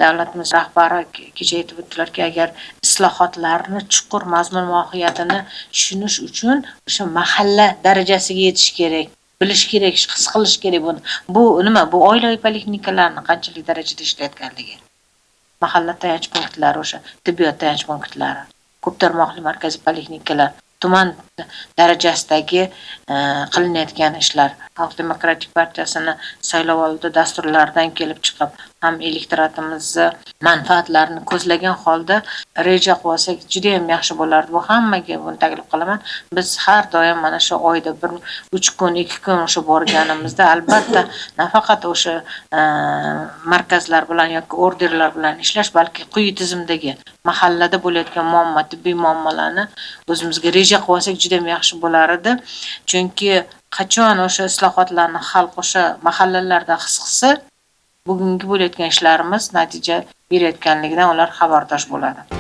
Davlatimiz rahbari kecha aytib o'tdilarki, agar islohotlarni chuqur mazmun mohiyatini tushunish uchun o'sha mahalla darajasiga yetish kerak, bilish kerak, his qilish kerak buni. Bu nima? Bu oilaviy poliklinikalarni qanchalik darajada ishlayotganligi. Mahalla tayanch punktlari, o'sha tibbiyot tayanch punktlari, ko'p tarmoqli markaziy poliklinikalar, tuman darajasidagi qilinayotgan ishlar. Xalq demokratik partiyasini saylovoldi dasturlaridan kelib chiqib ham elektoratimizni manfaatlarini ko'zlagan holda reja qilib olsak juda ham yaxshi bo'lardi. Bu hammaga buni taklif qilaman. Biz har doim mana shu oyda bir 3 kun, 2 kun o'sha borganimizda albatta nafaqat o'sha markazlar bilan yoki orderlar bilan ishlash, balki quyi tizimdagi mahallada bo'layotgan muammo, tibbiy muammolarni o'zimizga reja qilib olsak juda ham yaxshi bo'lar edi. Chunki qachon o'sha islohotlarni xalq o'sha mahallalarda his qilsa, bugungi bo'layotgan ishlarimiz natija berayotganligidan ular xabardor bo'ladi.